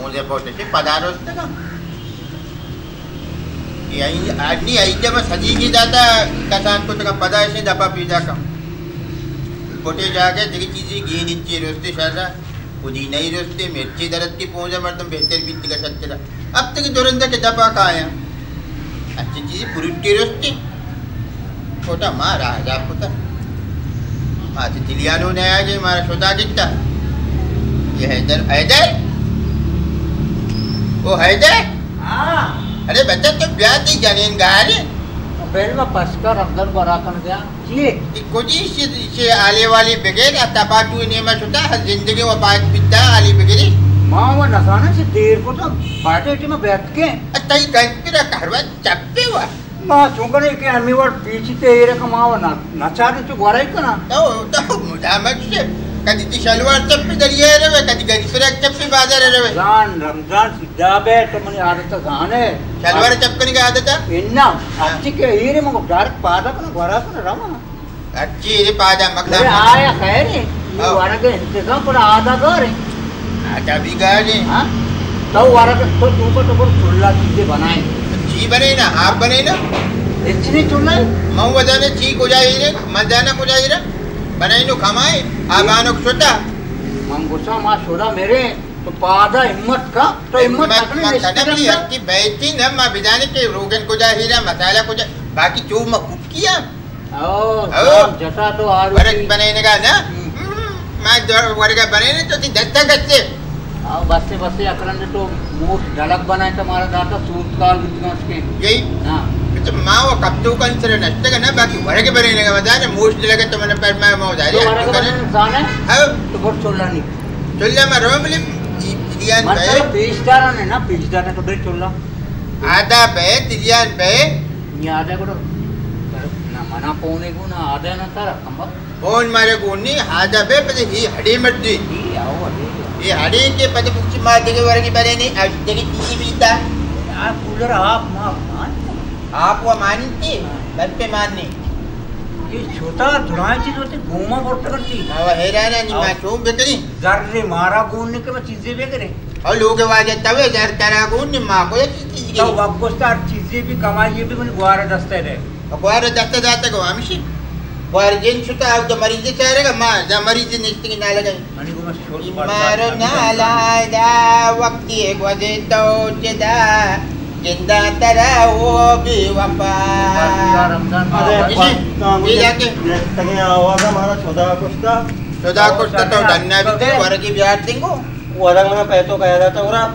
پونزدہ فٹ چہ پدا رستگاں۔ اے آئی، آدمی آئی جب سجیگی داتا کسان کتگاں، پدا اسے دپا پیدا کن۔ پٹے جاگہ دگہ چیزی گین انچے رستے شرا، پودینہ ای رستے، مرچی درت کے پونزدہ مردم بہتر بیتگا شترا۔ اب تک درندہ کے دپا کایا۔ اچھی چیزی پروٹی رستے۔ چھوٹا مارا عذاب کتا۔ ما تی تلیانو نیا جے مارا شدا گتا۔ یہ حیدر، حیدر۔ او حیدر۔ ہاں۔ ارے بچہ تو بیا تی جنین گارے۔ تو پہلے میں پسکا رمضان برا کن دیا۔ چیے؟ تی کجی شی، شی آلے والی بگیر، اتا پاتو نیما شتا، زندگی و پاک بیتا آلی بگیری۔ ما و نزانا چی دیر کتا، پاٹے ٹی ما بیت کے۔ اتائی گنج پیرا کاروا چپے وا۔ ما چونکنے کہ ہمے وڑ پیچی تے ایرے کہ ما و نہ، نہ چاریں چو گورا ای کنا۔ تو، تو مدام چے، کدی تی شلوار چپی دریا روے، کدی گنج پیرا چپی بازار روے۔ رمضان، رمضان سیدھا بے تو منی عادت زانے۔ شلوار چپ کنی کا عادت ہے؟ انا، ہاں۔ اچھی کہ ایرے مگو ڈائریکٹ پادا کنا، گورا کنا رواں۔ اچھی ایرے پادا مگنا۔ ارے آیا خیر ہے، یہ ہاں۔ ورگ انتظام پر آدھا گار ہے۔ آدھا بھی گار ہے۔ ہاں؟ تو ورگ تو تو کو تو کو چلا چیزیں بنائیں۔ چی بنے نا، آپ بنے نا؟ اتنی چلا ہے؟ من وزانے چی کجا ایرے، من جانا کجا ایرے؟ بنائیں نو کھمائے، آبانو شتا۔ من گسا ما شدا میرے، تو پادا ہمت کا، تو ہمت ہمت اپنے مت نشتہ کرنا بلی کرتا۔ ہر کی بیتی نہ ما بدانے کہ روگن کجا ہیرا، مسالہ کجا، باقی چو ما کک کیا۔ او، او، جتا تو آلو ورگ کی۔ بنائینگا نا؟ ہم۔ ما دور ورگا بنائینے تو تی دستا گچے۔ او، بسے، بسے، اکرند تو موش ڈلک بنائے تو مارا داتا سورت کال بتگا اس کے۔ یہی؟ ہاں۔ تو ما و کپتو کن سر نشتگا نا، باقی ورگ بنائینگا مزانے، موش ڈلک تو من پر ما، ما داری تو ورگ بنائے زانے؟ ہاں۔ تو بر چولانی۔ چولہ ما رو بلے، ای، تلیان من بے۔ ترا پیش دارا نے نا، پیش دارا تو بے چولہ۔ آدھا بے، تلیان بے۔ نی آدھا گڑا، نہ منا پونے گو، نہ آدھا نہ ترا، کمبا۔ پون مارے گو نی، آدھا بے، پدے ہی ہڈی مردی۔ ہی آو ہڈی۔ یہ ہڈی کے پدے پوچھی ما دگے ورگی بنے نی، اش دگے تیزی بیتا۔ آ کولر آپ ما مان۔ آپ و مانتے، بل پہ ماننے۔ یہ چھوٹا درائیں چیز ہوتے، گوما برتا کرتی۔ ما و حیران ہے، نی ما او۔ چون بکنی۔ زر مارا گون نے کہ ما چیزیں بے کرے۔ او لوگ واجہ توے زر ترا گون نے ما کو چیز چیز تو کے۔ وقت گوشتا ہر چیزیں بھی کمائی بھی من گوارا دستے دے۔ گوارا دستے داتا کو ہمشی۔ گوار جن شتا او تو مریض چارے گا ما، دا مریض نشتگی نہ لگے۔ منی گوما شوٹ بیمار پڑتا نہ لا دا وقتی گوزے تو چدا۔ جندا ترا وہ بے وفا۔ رمضان، رمضان، ارے، رمضان۔ بس، تو مجھے یہ جا کے دیکھتے ہیں، آواز ہمارا خدا کشتا۔ خدا کشتا تو ڈننا بھی تے، ورگی بیار دیں کو۔ ورگ میں پیتو کہا جاتا ورا۔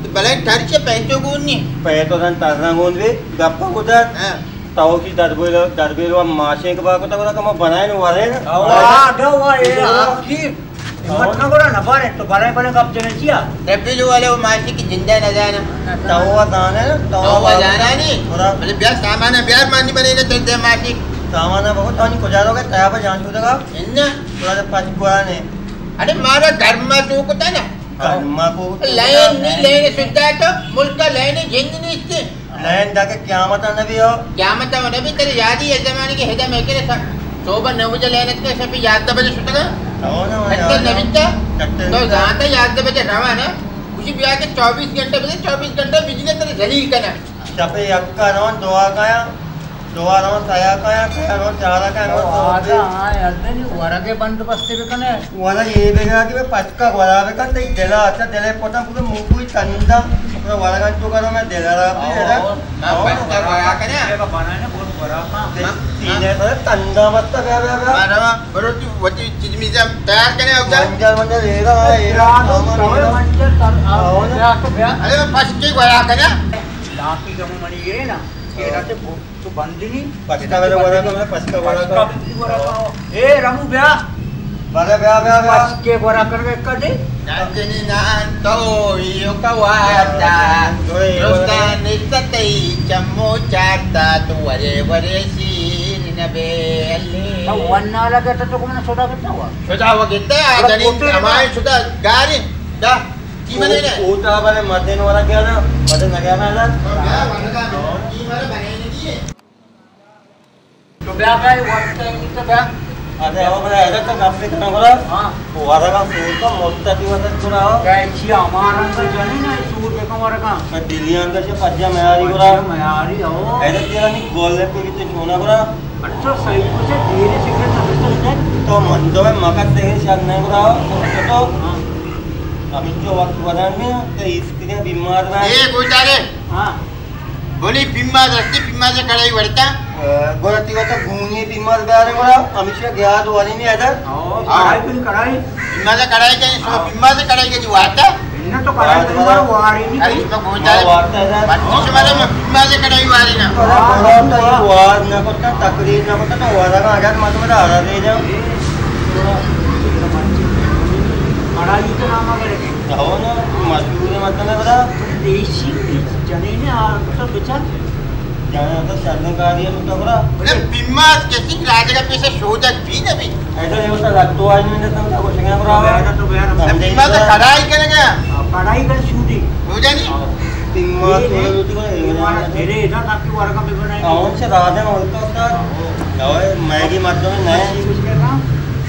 تو بلے ٹر چے پیتو گون نہیں۔ پیتو دن ترنا گون بھی، گپا گدر۔ ہاں۔ تو کی دربیل، دربیل و ماشین کے باکو تو ورا کما بنائے نو ورے نا۔ واہ، واہ، واہ، یہ آپ کی ہمت نہ کرو، نہ بارے، تو بارے بارے گپ جنے چیا؟ ربیل والے وہ ماشی کی جندہ نہ جانا۔ تو وہ جانا، تو تو وہ وہ جانا نہیں۔ تھوڑا بلے بیار سامان بیار مانی بنے نے چلتے ماشی۔ سامان بہت آنی کجا لوگ ہے، تیا پہ جان چھوٹے گا۔ اننا۔ تھوڑا سا پچ گوا نے۔ ارے مارا گھر ما تو کو تھا نا۔ گھر ما کو لین نہیں، لین سدھا تو ملک کا لین جند نہیں اس سے۔ لین دا کہ قیامت نبی ہو۔ قیامت نبی تیرے یاد ہی ہے زمانے کے ہدا میں کرے سا۔ صبح نو بجے لین اتکے، شپی یازدہ بجے شتگا۔ ہو نا، ڈاکٹر یاد نبی تا۔ ڈاکٹر تو نبی تا۔ جانتا یازدہ بجے رواں نا۔ اسی بیا کے چوبیس گھنٹے بجے، چوبیس گھنٹے بجلی تیرے ذلیل کنا۔ شپی یکا رواں دعا کایا۔ دعا رواں سیا کایا، سیا رواں چارا کایا، تو رواں آجا، ہاں، یاد نہیں، ورگے بندوبست بکنے۔ والا یہ بگا کہ پچکا گورا بکن، تئی دلا اچھا دلے پوتا پورے موکوئی کندا، پورا ورگان تو کرو میں دلا را بھی ہے نا۔ نا، پچکا گورا کنے۔ یہ بنانا بہت گورا ما۔ سینے پر کندا مت بیا، بیا، بیا۔ مارا برو تو وتی چیز میزم تیار کنے اودا۔ منجر، منجر، ایرا، ایرا، سامان، ایرا۔ منجر تر، آؤ، بیا تو بیا۔ ارے پچکے گورا کنے۔ لاکی گم منی یہ نا، یہ رہتے بہت تو بندنی۔ پچکا بلے گورا کن، پچکا گورا کن۔ پچکا بلے گورا کن۔ اے رمو بیا۔ بلے بیا، بیا، بیا۔ پچکے گورا کن کدے۔ نازنینان تو یو کواتا۔ دوئے دوستان ستئی چمو چارتا تو ورے ورے سیر نبے علی۔ تو ون نہ لگا تو، تو کمنا سودا کرتا ہوا؟ سودا وہ گتا ہے، ارے جنین پوتے ہمارے سودا گارے۔ دا۔ کی بنے نا؟ اوتا بنے مدن والا گیا نا، مدن نہ گیا نا نا۔ تو بیا بھائی، وقت ہے، تو بیا۔ ارے او بڑا ایدا تو گپ کناں گڑا۔ ہاں۔ ورگا سور کا مدتی وقت گڑا۔ کیچی ہمارا کا جنے نا سور بکن ورگا۔ میں دلیاں کا چہ پجا میاری گڑا۔ پجا میاری ہو۔ ایدا تیرا نی گولے کو بیتے چھونا گڑا۔ اچھا، صحیح کو سے دیر سگریٹ نہ بیچتا ہے۔ تو من تو میں مکت دے شاد نہیں گڑا۔ تو ہاں۔ ابھی جو وقت بدن میں تو اس کے بیمار میں۔ اے گوشدارے۔ ہاں۔ بولی پیماز ہستی، پیماز کڑائی ورتا۔ گڑا تی وتا گونی پیماز بیارے گڑا، ہمیشہ گیا دواری نہیں ادھر۔ او، کڑائی کن کڑائی۔ پیماز کڑائی کن، شما پیماز کڑائی کن وارتا۔ انہاں تو کڑائی کن واری نہیں۔ ارے، شما گوشدارے۔ وارتا ادھر۔ بچی شما تو پیماز کڑائی واری نا۔ ارے، بڑا تو یہ وار نہ کرتا، تقریر نہ کرتا، تو وارا کا آجات مت مت آرا دے جاؤ۔ کڑائی تو نام کرے۔ ہو نا، مشہور ہے مطلب ہے بڑا۔ دیشی جنین آ تو بچار۔ جانا تو شرم کاری ہے تو بڑا۔ بڑا پیماز کسی راجہ کا پیسے شودک بھی نہ بھی۔ ایسا نہیں ہوتا، لگ تو آج نہیں جاتا، تو کچھ نہیں بڑا۔ بیٹا تو بیٹا۔ پیماز تو کڑائی کرے گا۔ کڑائی کر شوٹی۔ ہو جانی؟ پیماز تو روٹی کو تیرے ادھر تاکہ ورگا بھی بنائے۔ کون سے راجہ میں ہوتا ہے؟ میں بھی مردم نہیں۔ کچھ کرنا؟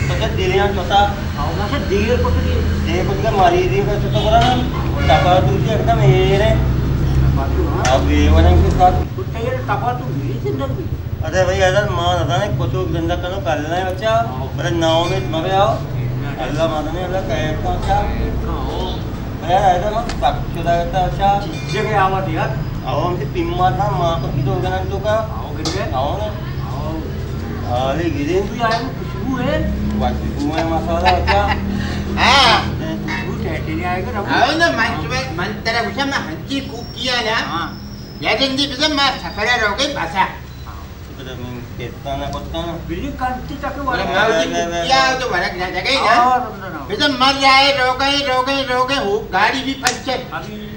تو کیا دلیاں چوتا؟ آؤ، ماشا دیر کت گی۔ دیر کت گی، ماری دیر کت تو کرا نا۔ ٹپا تو سی ایک دم ایر ہے۔ ٹپا تو، ہاں۔ اب یہ ورنگ کے ساتھ۔ کتا یہ ٹپا تو میری زندگ بھی۔ ارے بھائی، ادھر ماں رضا نے کچھ زندہ کرو کر لیں بچہ۔ آؤ۔ بڑے ناؤ میں مگے آؤ۔ اللہ ماں نے اللہ کہے تو کیا؟ کہے تو ہو۔ بھائی، ادھر ہم سب چلا گیا تھا بچہ۔ چیز جگہ آوا دیا۔ اب ہم سے پیم مارنا، ماں کو کی تو گنا تو کا؟ آؤ گرے۔ آؤ نا۔ آؤ۔ آلی گرے۔ تو یار، خوشبو ہے۔ بس خوشبو ہے، مسالہ اچھا۔ ہاں۔ خوشبو ٹھہرتی نہیں آئے گا، رہو۔ آؤ نا، من تمہیں، من ترا گوشا، میں ہنچی کوک کیا نا۔ ہاں۔ یا دن دی بزن، میں سفر رو گئی بسا۔ تو بزن، من کتنا نہ کتنا۔ بلی کنتی تک ورگ۔ میں اسے کوک کیا تو ورگ نہ جگہ نا۔ اور بزن، مر جائے، رو گئے، رو گئے، رو گئے، ہو، گاڑی بھی پنچر۔ ابھی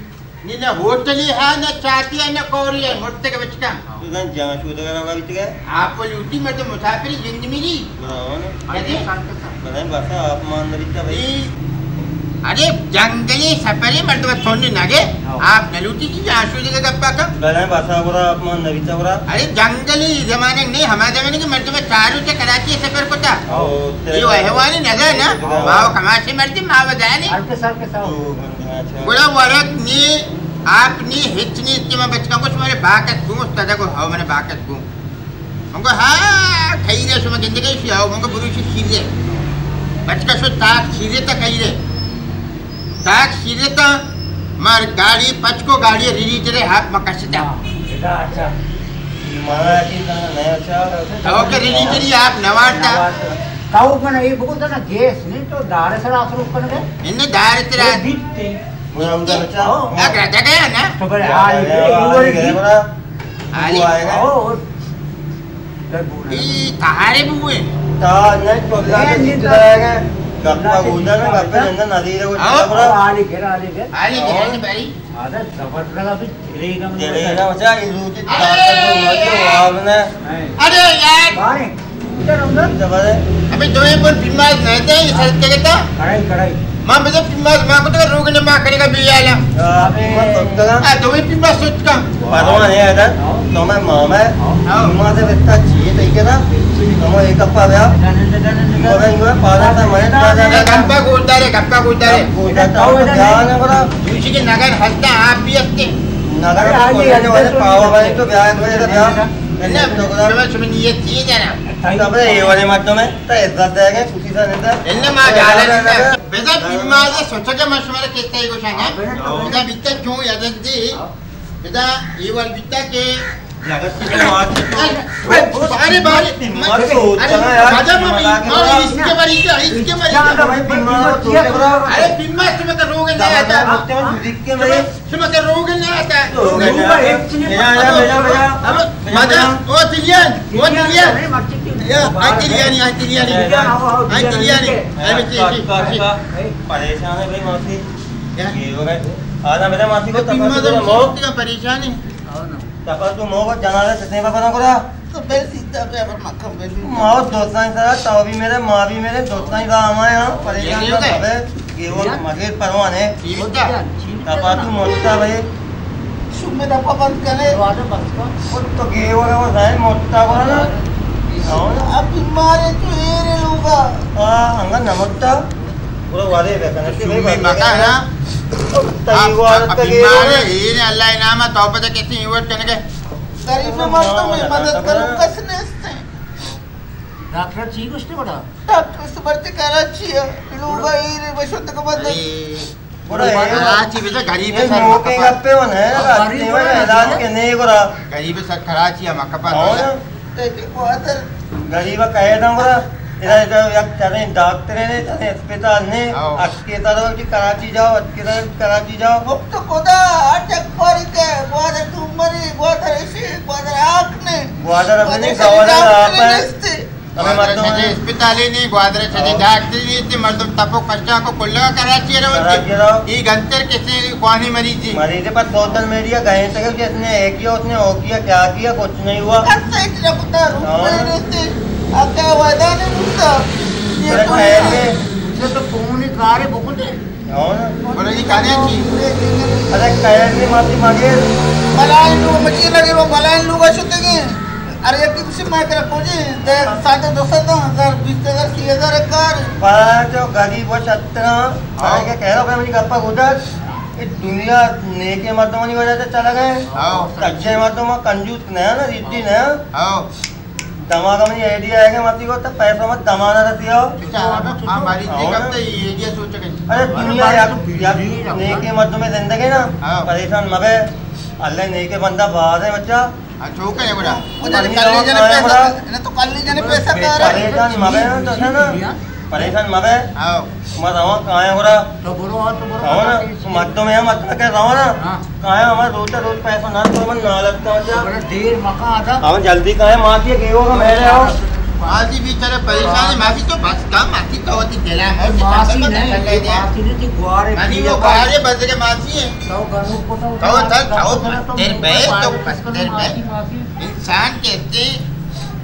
نی نہ ہوٹلی ہا، نہ چاتی ہا، نہ کوری ہا، مرتگ بچکا۔ تو زن جان شودگ ءَ روگا بیتگ ئے؟ آپ لوٹی مردم مسافری زند ملی۔ بلاؤ نا۔ ارے؟ بلے بس آپ مان نہ بیتا بھائی۔ ارے جنگلی سفری مردم تھوڑی نگے۔ ہاں۔ آپ نہ لوٹی جی جان شودگ ءَ گپا کن۔ بلے بس آپ مان نہ بیتا برا۔ ارے جنگلی زمانگ نہیں، ہما زمانگ کہ مردم چارو چہ کراچی سفر کتا۔ ہاں۔ یہ حیوانی نظر نا۔ ہاں۔ ماو کماشی مردم ماو دانی۔ ہر کس، ہر کس آؤ۔ گڑا ورگ نی، آپ نی، ہچ نی، کہ من بچکاں گوش مارے باکت گوں، استاد گو ہاو من باکت گوں۔ من گو ہاں، کھیرے شما گندگے شی آؤ، من گو بروشی کھیرے۔ بچکا شو تاک کھیرے تا کھیرے۔ تاک کھیرے تا مار گاڑی پچکو گاڑی ریلی تیرے ہاتھ مکشتا۔ ہاں، ادا اچھا۔ مارا کی نہ اچھا۔ تو کہ ریلی تیری آپ نوارتا۔ تو من یہ بگو نا گیس نہیں تو دار سر آسرو کن گئے۔ ان دار تیرا۔ دیتے۔ اگر جگہ ہے نا۔ تو بڑے حال ہے، حال ہے، حال ہے۔ ای تہارے بوئے۔ تا نہیں تو اللہ کے جتنا ہے۔ گپا گودا نا، گپا جنگا نہ دی رہو۔ حال ہے، حال ہے۔ حال ہے بھائی۔ عادت زبردست۔ تیرے نا بچا، یہ روٹی تاتا تو مجھے واب نے۔ ارے یار۔ بارے، ادھر اندر۔ ابھی دوئے پر پیماز نہیں تھے، یہ سر کے کہتا۔ کڑائی، کڑائی۔ ماں بجا پیماز، ماں کو تو روگ نے ماں کرے گا بھی آلا۔ ہاں، پیماز سوچتا۔ ہاں، دوئے پیماز سوچتا۔ پرواہ نہیں آتا۔ تو میں ماما ہے۔ ہاں۔ ماما سے بتا چیئے تئی کے نا۔ تو میں ایک اپا گیا۔ مگر انگا پالا تھا، میں پالا تھا۔ گپا گودا رے، گپا گودا رے۔ گودا تھا، تو جانا برا۔ دوشی کے نگر ہستا، آپ بھی ہستے۔ نگر ہستا، آگے، آگے، آگے، پاوا بھائی تو بیا، تو بیا۔ نہ، تو بیا۔ شما، شما نیت چیئے جانا۔ تب یہ والے مردم ہے، تو عزت دے گے، کسی سے نہیں تھا۔ انما جانا نہیں تھا۔ بزا پیماز سوچا کہ میں شمارا کہتا ہی گوشاں گا۔ بزا بیتا چون یادن دی۔ بزا یہ وال بیتا کہ ارے بارے، ارے، مزہ ممی، ماں اس کے بری، اس کے بری۔ ارے پیماز تمہیں تو روگ نہیں آتا۔ شما کہ روگ نہ آتا۔ روگ نہ آتا۔ مدن، او تلیان، او تلیان۔ یا، آ تلیانی، آ تلیانی۔ آ تلیانی۔ پریشان ہے بھائی ماسی۔ یہ ہو گئے۔ آدھا میرا ماسی کو تپا تو مو۔ پریشانی۔ تپا تو مو کو جنازہ کتنے کا بنا کرا؟ تو بے سیدھا پہ اگر مکم بے سیدھا۔ ماں دوستاں سرا تو بھی میرے، ماں بھی میرے، دوستاں کا ہمارے یہاں پریشان نہ بھائی۔ یہ وہ مزید پرواہ ہے۔ تپا تو موٹا بھائی۔ شو میں دپا بند کرے۔ تو گے وہ وہ زائن موٹا کو نا۔ اب بیمارے تو اے رے آ، انگا نمکتا، گڑا وارے بکن، چومی مکن نا۔ تئی وارت بیمار ہے، اے اللہ نام توبہ تے کسی وٹ کنگے۔ غریب مردم مدد کرو، کس نیست۔ ڈاکٹر چی گوشتے بڑا؟ ڈاکٹر سبرتے کراچی ہے، لوگا ایر بشوت کو بدل۔ گڑا اے کراچی بچا غریب اے سر نوکیں مکپا۔ گپے و نہ، غریب راستے و علاج کے نے گڑا۔ غریب سر کراچی ہم مکپا۔ ہاں۔ غریب کہے داں گڑا، ادا، ادا یک چریں ڈاکٹر نے، چریں اسپتال نے، ہاں۔ اٹکے ترو کہ کراچی جاؤ، اٹکے ترو کہ کراچی جاؤ۔ مفت خدا، ہر چک پاری کے، گوادر تو مری، گوادر ایشی، گوادر آنکھ نے۔ گوادر اپنے گوادر گوادر ڈاکٹر آپ ہے۔ نیستے۔ ہمیں گوادر مردم چھجے اسپتالے نہیں، گوادر چھجے ہاں۔ ڈاکٹر نہیں، تے مردم تپو پشا کو کلگا کراچی رہو۔ کراچی رہو۔ یہ گنتر کسی کوانی مریضی۔ مریض پر سوشل میڈیا گئے تھے کہ اس نے یہ کیا، اس نے وہ کیا، کیا کیا، کچھ نہیں ہوا۔ کس سے اتنا پتا روک ہاں۔ نہیں رہتے۔ اب کیا وعدہ نہیں رکتا؟ یہ ارے تو خیر ہے۔ اسے تو فون ہی کارے بکتے۔ ہاں۔ بولے جی کانے چی؟ ارے خیر ہے، معافی مانگے۔ ملائن لوگ مچی لگے، وہ ملائن لوگ شتے گئے۔ ارے، یکی گوشی، مئے کرا کجی؟ دے، ساڑھے دو سد ہزار، بیست ہزار، سی ہزار کار۔ پاچ غریب و شترا، ہاں۔ آئے کہ کہہ رہا کہ منی گپا گوشت، کہ دنیا نیکے مردمانی وجہ سے چلا گئے۔ ہاں۔ سچے مردم کنجوس نہ نا، ردی نہ۔ ہاں۔ دماغ منی آئیڈیا ہے کہ متی کو تو پیسہ مت دمانا رہتی ہو۔ اچھا، ہاں، ہماری ہاں۔ دیکھ اب تو یہ آئیڈیا سوچ گئے۔ ارے دنیا یا، یا نیکے مردم زندگی نا، ہاں۔ پریشان مبے۔ اللہ نیکے بندہ باز ہے بچہ۔ ہاں، چوک ہے گڑا۔ وہ جانے کل لے جانے پیسہ، نہ تو کل لے جانے پیسہ کر۔ پریشان مبے نا، تو ہے نا، پریشان مبے۔ ہاں۔ ما رواں کائیں گڑا۔ تو برو، ہاں، تو برو۔ ہاں نا، تو مت تو میں مت نہ کر رہا ہوں نا۔ ہاں۔ کائیں ہمارا روز روز پیسہ نہ تو من نہ لگتا ہوں جا۔ بڑا دیر مکان آتا۔ ہاں، جلدی کائیں، ماں کی گیو کا میرے ہو۔ ماسی بیچارہ پریشان ہے، ماسی تو بس کم، ماسی تو ہوتی دلا ہے، ماسی نہیں، ماسی نہیں تھی، گوارے نہیں، وہ گوارے بس کے ماسی ہے۔ تو گنوک پتو تو تھا، تو تیر بے، تو پستر بے۔ انسان کہتے ہیں،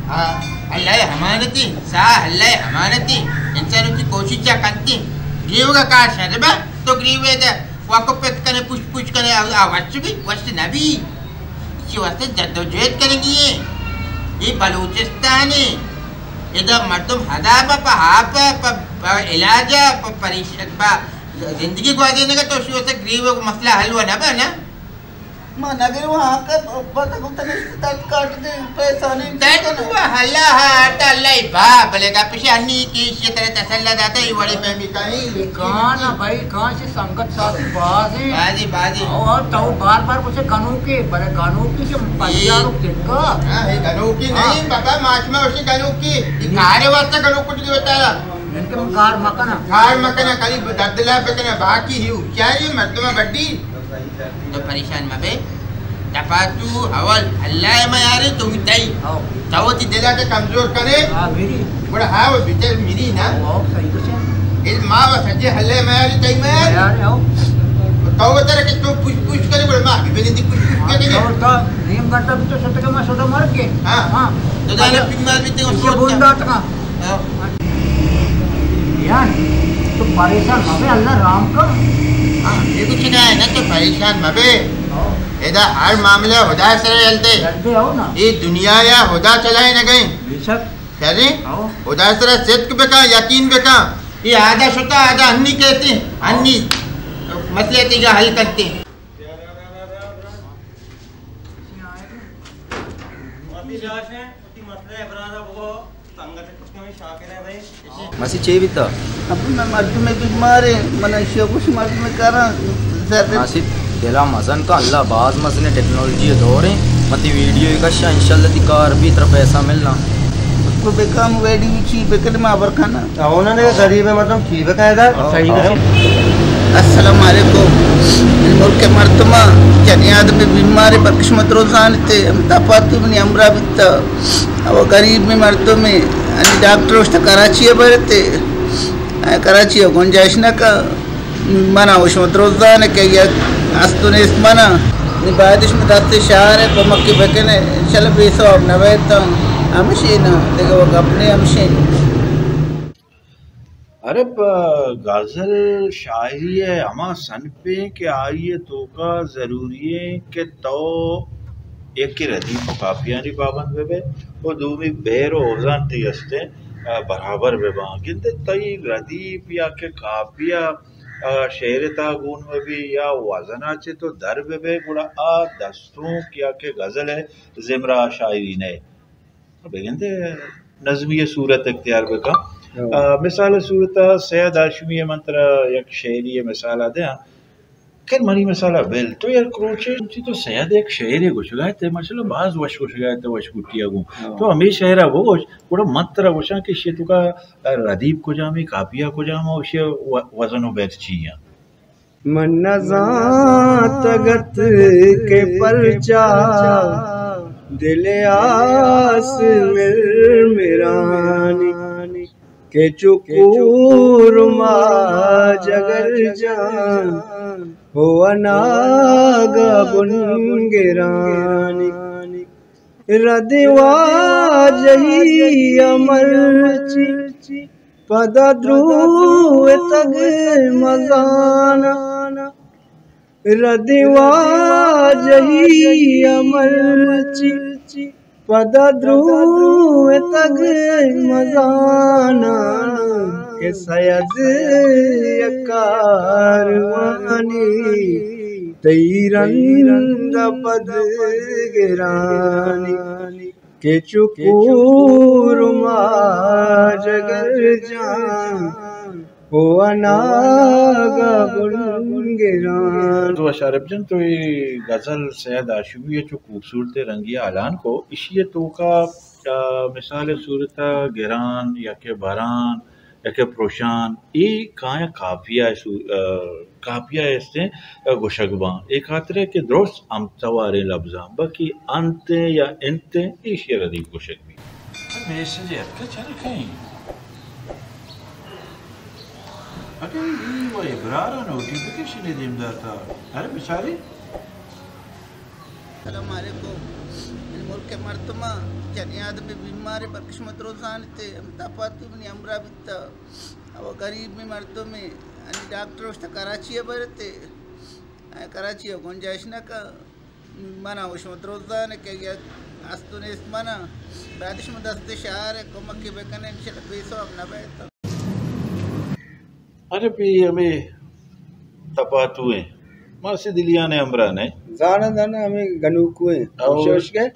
آ، اللہ امانتی، سا اللہ امانتی، انسان کی کوشش چا کنتی، گریو کا کار شر با، تو گریو ہے دے، واکو پت کنے، پوچھ پوچھ کنے، آ، آ، وش بھی، وش نبی۔ اسی واسطے جدوجہد کرنگی ہے۔ یہ بلوچستان ہے۔ ادا مردم ہدا پہ، پہ آپ، پہ، پہ علاج، پہ پریش-، پہ زندگی گوازینگا تو اسی واسطے گریو کو مسئلہ حل ہوا نہ بنا۔ ما نگر وہاں کا بس کو تنش تت کاٹ دے، پیسہ نہیں تت دیتا نا۔ وہ اللہ ہاٹ اللہ با، بلے کا پیشانی کی شی طرح تسلا داتا، یہ وڑی میں بھی کہیں۔ کان بھائی، کان سے سنگت ساتھ باز ہیں۔ بازی، بازی۔ اور تو بار بار اسے گنوکی، بلے گنوکی سے پنجارو تکا۔ ہاں، یہ گنوکی نہیں، ہاں۔ بابا، ماش میں اسے گنوکی۔ یہ کارے واسطے گنوک کچھ نہیں ہوتا ہے۔ ان کے من کار مکنا۔ کار مکنا، کلی درد لا بکنا، باقی ہی ہوشیاری مردم بڈی۔ تو پریشان مبے۔ دپا تو اول اللہ میاری تو تئی۔ ہاں۔ تو وتی دلا کے کمزور کرے۔ ہاں، میری۔ بڑا ہاں، وہ بیچار میری نا۔ ہاں، صحیح کچھ ہے۔ اے ما و سجے اللہ میاری تئی میاری۔ میاری، ہاں۔ تو وتر کے تو پوچھ پوچھ کرے، بڑا ما بھی بنی دی پوچھ پوچھ کرے۔ تو، تو نیم گھنٹہ بھی تو سوتے کے ما سوتا مر کے۔ ہاں۔ ہاں۔ تو دانا پیمال بھی تے یہ سوتا۔ بوندات کا۔ یار، تو پریشان مبے، اللہ رحم کر۔ ہاں، یہ کچھ نہ ہے نا، تو پریشان مبے۔ ہاں۔ ادا ہر معاملہ خدا سرا یلتے۔ یلتے ہو نا۔ یہ دنیا یا خدا چلائے نہ گئے۔ بے شک۔ خیری؟ ہاں۔ خدا سرا صدق بکا، یقین بکا۔ یہ آدھا شتا، آدھا ہنی کہتے ہیں۔ ہنی مسئلے تیگا حل کرتے ہیں۔ مسی چے بیتا؟ ابو، من مردم بیمار ہیں، من اشیا کچھ مردم کراں، زیادہ مسی دلا مزن کا، اللہ باز مزن ٹیکنالوجی دور ہیں، متی ویڈیو کشا، انشاءاللہ تی کار بھی ترا پیسہ ملنا۔ تو بکام ویڈیو چی بکل ما برکانا۔ اونا نے غریب ہے، مردم چی بکائے دا؟ صحیح ہے۔ السلام علیکم۔ ملک مردم جنی آدم بیمار، بکش متروزان تے، ہم تپاتو منی ہمراہ بیتا۔ او غریب میں مردم ہے، انی ڈاکٹر اشتا کراچی برتے۔ کراچی گنجائش نہ کا۔ منا وش متروزان کہ یک استو نیست منا۔ نی باید شما دست شہر ہے، کمکی بکنے۔ انشاءاللہ بے ثواب نہ بیتاں۔ ہمشی نا، دیگہ وہ گپ نہیں ہمشی۔ ارے پہ غزل شاعری ء ہما صنفیں کہ آئی ء توکا ضروری ایں کہ تو یکے ردیف و قافیانی پابند بہ بئے و دومی بحر و اوزان تئی است انت۔ ءَ، برابر بہ باں۔ گندے تئی ردیف یا کہ کاپی ءَ، ءَ، شعر ءِ تہا گون مہ بی یا وزن ءَ چہ تو در بہ بئے، گڑا آ دستونک یا کہ غزل ءِ زمرہ ءَ شاعری نہ ئے۔ بگندے نظمی ءِ صورت اختیار بکن۔ ہاں۔ ءَ، مثال ءِ صورت ءَ سید ہاشمی ءِ من ترا یک شعری ءِ مثال ءَ دیاں۔ خیر، منی مثال ءَ بل، تو یک روچے چی تو سید یک شعرے گوشگا ئے، تے ماشاءاللہ باز وش گوشگا ئے، تو وش گٹی ءَ گوں۔ ہاں۔ تو ہمے شعر ءَ بگوش، گڑا من ترا گوشاں کہ اشی توکا ردیف کجام ایں، کاپی ءَ کجام ایں، اشی ءِ و-، وزن و بر چی ایں۔ من نزانتگ ات کہ پرچا دل ءِ آس مرمرانی، کہ چو کور ما جگر جان ہو اناگہ بن گرانی۔ رد واجہی ءَ مرچی پدا دروتگ مزاناں۔ رد واجہی ءَ مرچی پدا دروتگ مزاناں، کہ سید یک کاروانی تئی رند ءَ پد گرانی۔ کہ چو کور ما جگر جان ہو اناگہ بن گران۔ تو اشارف جان، تو اے غزل سید ہاشمی ءِ چو خوبصورت رنگی ءَ الان کو، اشی ءِ توکا، آ، مثال ءِ صورت ءَ گران یا کہ بران، یک ءَ پروشان، اے کایاں کاپی ءِ سو-، ءَ، کاپی ءَ استیں، ءَ، گوشگ باں۔ اے خاطر ءَ کہ درست ہمتواریں لبزاں، بلکہ انت یا انت، ایشی ءَ ردیف گوشگ بیت۔ میسج اتکہ چر کئیں؟ اگہ ای و ابرار ءَ نوٹیفیکیشن دیم داتا۔ ارے بچاری۔ السلام علیکم۔ منی ملک ءِ مردماں، جنیں آدمے بیمارے، بلکہ شما درو زانتے، ہمے تپاتو منی ہمراہ بیتا۔ او غریب مردمے، انی ڈاکٹر اوشتا کراچی ءَ برتے۔ آ، کراچی ءَ گنجائش نہ کا۔ منا و شما درو زانے کہ یک ہست و نیست منا۔ بعد شما دست شہر ءَ کمکے بکنے، انشاءاللہ بے ثواب نہ بیت۔ ارے بی ہمے تپاتو ایں۔ ماسی دلیان ءِ ہمراہ نہ۔ زاناں زاناں ہمے گنوکو ایں۔ او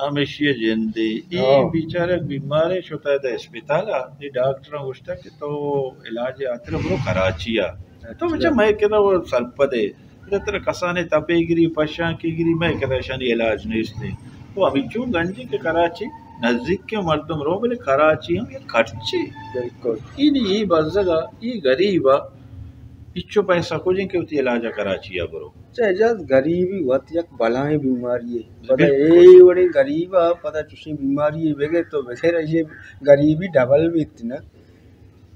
ہمشی ءِ جندے۔ ای ہاں۔ بیچارہ بیمارے شتا ادا اسپتال ءَ۔ ای ڈاکٹراں گوشتا کہ تو علاج ءِ ہاترا برو کراچی ءَ۔ تو اچھا۔ بچا مئے کرا و سرپدے۔ ادا ترا کسانیں تپے گری، پشانکے گری، مئے کرا اشانی علاج نیست ایں۔ تو ہمینچو گنجی کہ کراچی نزیک کے مردم رو، بلے کراچی ہم یک خرچے۔ بالکل۔ ای نی، ای بزگا، ای غریبا، ہچو پیسہ کجیں کہ وتی علاج ءَ کراچی ءَ برو۔ چہ اعجاز، غریبی وت یک بلائیں بیماری یے۔ پدا بالکل۔ اے وڑیں غریب ءَ پدا چوشیں بیماری یے بگر تو بگر اے غریبی ڈبل بیت نا۔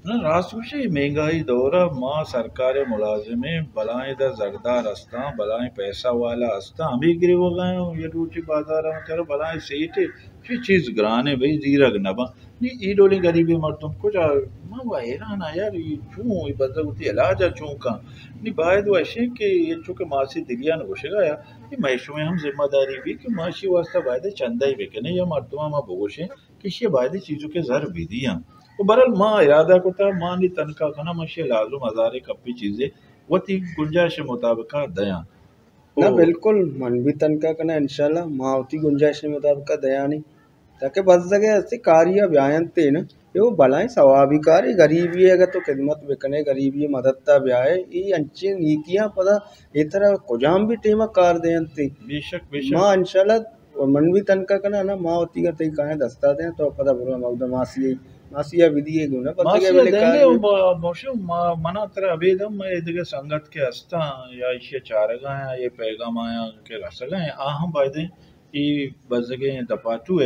نا، راست گوشے، مہنگائی دور ءَ ما سرکار ءِ ملازمیں، بلائیں دا زردار استاں، بلائیں پیسہ والا استاں، ہمے گریوگا ایں، یہ روچے بازار ءَ تر بلائیں سیٹے، چی چیز گرانے بھئی، زیرگ نہ باں۔ نی اے ڈولیں غریبیں مردم کجا؟ من و حیران آں یار، اے چون، اے بندہ وتی علاج ءَ چون کن؟ نی باید و اشیں کہ اے چونکہ ماسی دلیان گوشگا یا، اے مئے شمئے ہم ذمہ داری بی کہ ما اشی واسطہ باید چندہ ای بکنیں یا مردماں ما بگوشیں کہ اشی باید چیزو کہ زر بدیاں۔ و برحال ما ارادہ کتا، ما نی تنخواہ کناں، ما اشی لازم ہزارے کپی چیزے وتی گنجائش مطابقا دیاں۔ نہ، او۔ بالکل، من بھی تنخواہ کناں، انشاءاللہ، ما وتی گنجائش مطابقا دیانی۔ تاکہ بزگے ہستے کاری ءَ بیاینت نا، اے وہ بلائیں ثوابی کارے، غریبی ءِ اگہ تو خدمت بکنے، غریبی ءِ مدد تا بیائے، اے انچیں نیکیاں پدا اے ترا کجام بھی ٹیم ءَ کار دینت۔ بے شک، بے شک۔ ما انشاءاللہ، من بھی تنخواہ کناں نا، ما وتی گا تئی کائیں دستا دیں، تو پدا برو ہمودا ماسی ءَ، ماسی ءَ بدیے گوں نا، پدا ماسی ءَ بلے دیں کار گے، بھی۔ ما، موشم، ما، منا ترا ابید ہم، مئے دگہ سنگت کہ ہستاں یا ایشی ءَ چارگا آیاں، اے پیغام آیاں کہ رسگا ایں، آ ہم بایدیں اے بزگیں دپاتو ءَ،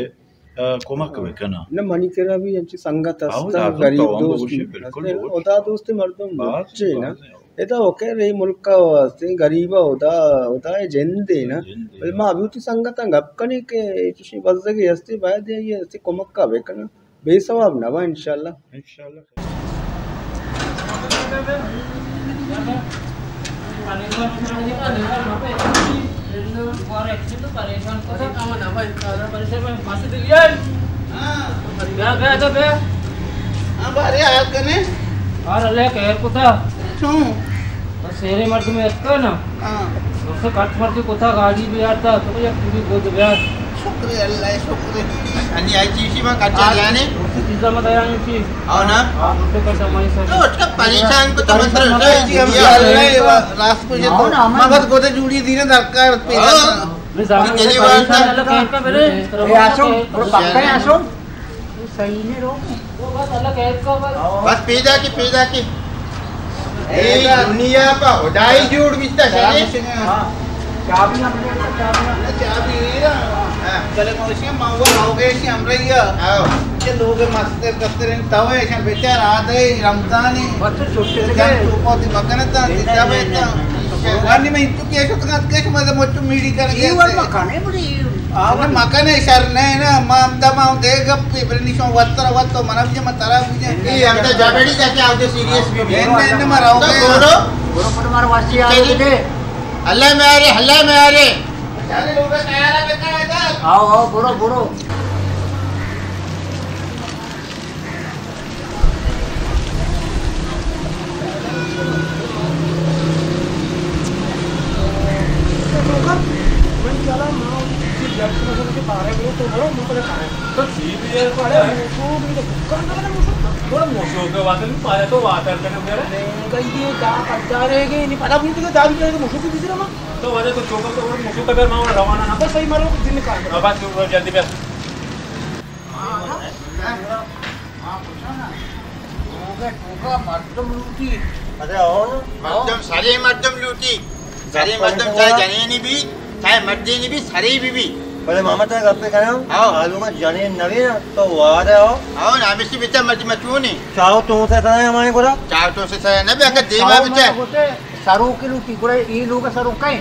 آ، کمک ہاں۔ بکناں۔ نہ، منی کرا بھی انچیں سنگت ہاں، ہستاں، لازم غریب تو ہم دوست بگوشے، بالکل ہستیں، بگوش۔ ہدا دوست مردم باز، مچے نا۔ باز۔ ادا وہ کہہ رہے ملک ءَ ہستیں غریب ءَ ہدا، ہدا ءِ جند ایں نا۔ جند ایں۔ بلے ما بھی وتی سنگتاں گپ کنیں کہ چوشیں بزگے ہستیں، باید اے ہستیں کمک ءَ بکناں۔ بے ثواب نہ باں انشاءاللہ۔ انشاءاللہ۔ ہاں، بارے حال کنے؟ اور اللہ خیر کتا۔ چون؟ بس شیرے مردم اتکا نا۔ ہاں۔ اسے کٹ مر کے کتا گاڑی بھی آتا، تو یک پوری گود بیار۔ شکر اللہ، شکر۔ انی آئی چیزی ما کچا جانے۔ اسی چیزا ما دیانی چی۔ او نا۔ ہاں، اسے کٹ ہماری سر۔ تو اس کا پریشان کو تو مت پریشان رہو۔ مت رہو۔ اللہ راست کو جے تو۔ نا، نا، ما بس گودے جوڑی دینے درکار پیدا۔ ہاں۔ میں زیادہ پریشان اللہ خیر کا میرے۔ اے آسو، بڑا پکا ہے آسو۔ صحیح نہیں رو۔ بس پیدا کی، پیدا کی۔ اے دنیا پہ خدائی جوڑ بیتا شرے۔ ہاں۔ چابی ہم نے، چابی ہم نے۔ چابی نہیں نا۔ ہاں۔ چلے موشی ما وہ ہو گئے شی ہم رہی ہے۔ ہاں۔ کہ لوگ مستر کستر ان تو ہے، شان بیچار آ دے رمضانی۔ بس تو چھوٹے سے جان گئے۔ تو پوتی مکن تا، نہیں، جتا نہیں، بیتا۔ نہیں، نہیں۔ انی میں تو کیسے تو کیسے مزے مچو میڈی کر گئے۔ یہ ور مکانے بڑی۔ آ، مکن ءِ شر نہ نا، ما ہمدا ما دے گپ پہ بلنی شو وتر وت تو منا بجے، ما ترا بجے۔ اے ہمدا جھگڑی جا کے آتے سیریس بھی بھی۔ ان، ان ما رہو تو گے۔ برو۔ برو پٹ مار واسی آ چلیے۔ گئے۔ اللہ میں آ رہے، اللہ میں آ رہے۔ آؤ، آؤ، برو، برو۔ تو وجہ تو چوکا تو اور موسو کا بیر ماما روانہ نہ۔ بس صحیح مارو، دن کا۔ بس جلدی بس۔ ہاں، ہاں۔ ہاں، پوچھو نا۔ لوگ ءِ ٹوکا مردم لوٹی۔ ارے ہو نا۔ مردم سرے مردم لوٹی۔ سرے مردم چاہے جنینی بھی، چاہے مردینی بھی، سرے بھی بھی۔ بلے ماما تا گپے کنا۔ ہاں۔ معلوم ہے جنین نوی نا، تو وارے ہو۔ ہاں، نا، ہمیشی بیتا مرد مچونی۔ چاہو تو سے تھا ہمارے گورا۔ چاہو تو سے تھا نہ بیا کہ دیما بیتا۔ سرو کی لوٹی گورا، یہ لوگ سرو کہیں۔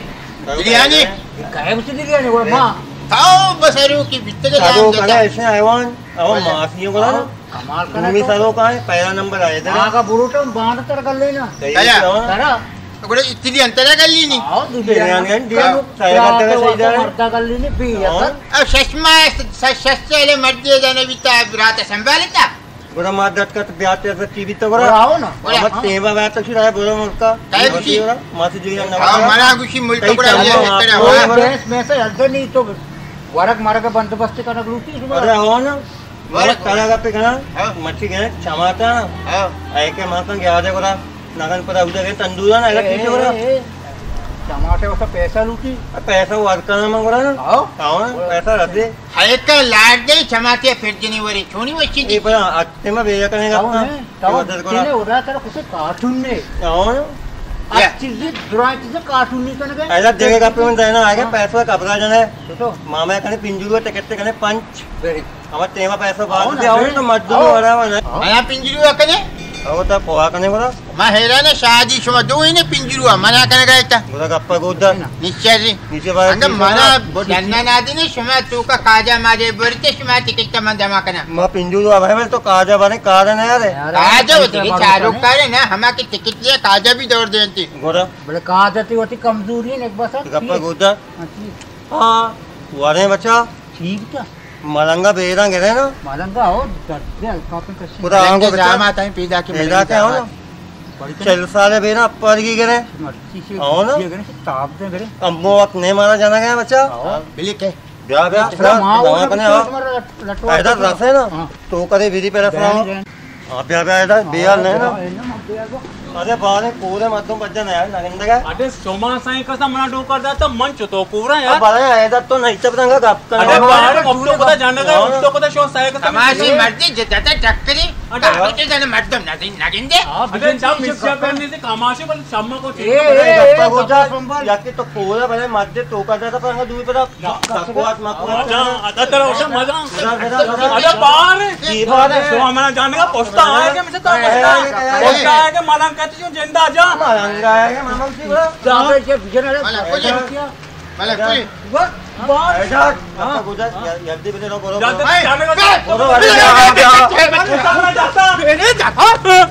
دلیانی؟ کہے بچ دلیانی گورا ماں۔ تاو بسرو کی بیتے کے سرو جان کنا دیتا۔ ایسے حیوان۔ او ماشی گورا نا۔ کمال کنا دومی تو۔ سرو کا ہے، پہلا نمبر آئے تھا۔ آگا بروٹا باند تر کر لینا۔ صحیح کیا؟ ہے۔ ترا۔ گڑا اتنی انترا کر لینی۔ آؤ، دنیا دنیا میں۔ میں دیا۔ کم سارے کا ترا صحیح جا رہا ہے۔ مردا کر لینی، بھی ہاں۔ اگر۔ اب شش ماہ، ش-، شش سے لے مرد دے جانے بھی تا رات سنبھالتا۔ گڑا ما ڈٹ کت بیاتے سے ٹی وی تو گڑا۔ گڑا آؤ نا۔ گڑا ہم ہاں۔ ٹیما بیاتے شروع ہے بولو ملکا۔ کہے گوشی؟ ما سے جو یا نہ ہاں، ہوا۔ منا گوشی ملک کہی گڑا چلو یہ آپ۔ کرے ہوا۔ بس میں سے ادھر نہیں تو ورگ مرگ بندوبست کرنا لوٹی۔ ارے ہو نا۔ ورگ۔ ترا گپے کنا، ہاں۔ مچی گئے چماٹا۔ ہاں۔ اے کہ ما سنگ یاد ہے گڑا، نگن پر اودے گئے تندورا نا، اے، اے، پیچھے گڑا۔ اے، اے۔ چماٹے واسطہ پیسہ لوٹی۔ پیسہ ورکنا ما گڑا نا۔ ہاں۔ ہاں، پیسہ رکھ دے۔ ہیکا لاڈ دے چماٹے پھر جنی وری، چھونی وچی دی۔ اے پر اتے ما بے کنے گا۔ ہاں، ہاں۔ تینے ادا تر کسے کارٹون نے۔ ہاں۔ اچ چیزی، درائیں چیزی کارٹون نہیں کنے گئے۔ ایسا دیکھے گا پہ من دینا آگے، ہاں۔ پیسہ کبرا جانا ہے۔ تو تو۔ ماما کنے پنجو ٹکٹ تے کنے پنچ۔ ویری۔ ہمارا ٹیما پیسہ بات آؤ نا، دے، آؤ نا۔ تو مت دو، آؤ۔ ورا ورا۔ آیا پنجرو کنے؟ او تا پوا کنے برا۔ ما حیران شادی شما دو ہی نے پنجرو، منا کنے گئے تا۔ برا گپا گودا۔ نشچے جی۔ نیچے بار انگا نیچے منا بار۔ بو ڈننا نہ دینے، شما تو کا کاجا ماجے برتے، شما ٹکٹ من جمع کنا۔ ما پنجرو اب ہے تو کاجا بنے کار نہ یار۔ کاجا ہوتی کہ چالو کارے نا، ہما کی ٹکٹ لیا کاجا بھی دور دینتی۔ گودا۔ بلے کاجا تی ہوتی کمزوری نے ایک بس۔ گپا گودا۔ ہاں، ورے بچا۔ ٹھیک تا۔ ملنگا بیرا گرے نا۔ ملنگا ہو، درد دے الکاپن کشی۔ خدا آنگو بچا۔ جامعہ تائیں پیدا کے پیدا ملنگا کیا ہو نا؟ جامعہ۔ چل سال بیرا اپر کی گرے۔ مرچی سے ہو نا؟ یہ گرے، تاب دے گرے۔ امو وقت نہیں مارا جانا گیا بچا۔ ہاں۔ بلی کے؟ بیا، بیا، بیا، بیا، ماں دوا وہ کنے تو آ۔ تمہارا لٹ-، لٹوا ایدر تو رسے نا۔ ہاں۔ تو کرے بیری پہ رسنا۔ جائیں، جائیں۔ آ، بیا، بیا، ایدر، بیا، نہیں نا۔ ارے بارے کورے مردم بجا نہ یار، نگندگا۔ ارے سوما سائیں کسا منا ڈو کر داتا، من چتو کورا یار۔ بارے ایدر تو نہیں تب رنگا گپ کر۔ ارے بارے کب تو پتا جانا گا، ہاں۔ تو پتا شو سائیں کسا۔ تماشی مردی جدتا ٹکری، ارے۔ کاپی کے جانے مردم نہ دین، نگندے۔ ارے جا مسیا کرنے سے کماشے بل شما کو اے، چیز اے، اے، اے، گپا گوجا، سنبھال۔ یا کہ تو کورا بلے مردے تو کر داتا، پر انگا دوی پتا بکواس مکواس۔ مزہ، ادا ترا اوشا مزہ۔ ذرا، ذرا، ذرا۔ ادا بار۔ کی بار ہے؟ تو ہمارا جانے کا پوستا آئے گا، مجھے تو اے، پوستا۔ اے، اے، اے، پوستا آئے گا، ملنگ کہتی جو زندہ جا۔ ملنگ آئے گا، ملنگ سی بڑا۔ جا بے جے بجن ہے۔ ملنگ کو جی۔ ملنگ کو جی۔ بس، بس۔ اے جا، ہاں۔ گوجا، جلدی بجے رو، بولو، جلدی بولو۔ جانے کا بولو، ارے جا، جا۔ جاتا۔ میرے جاتا۔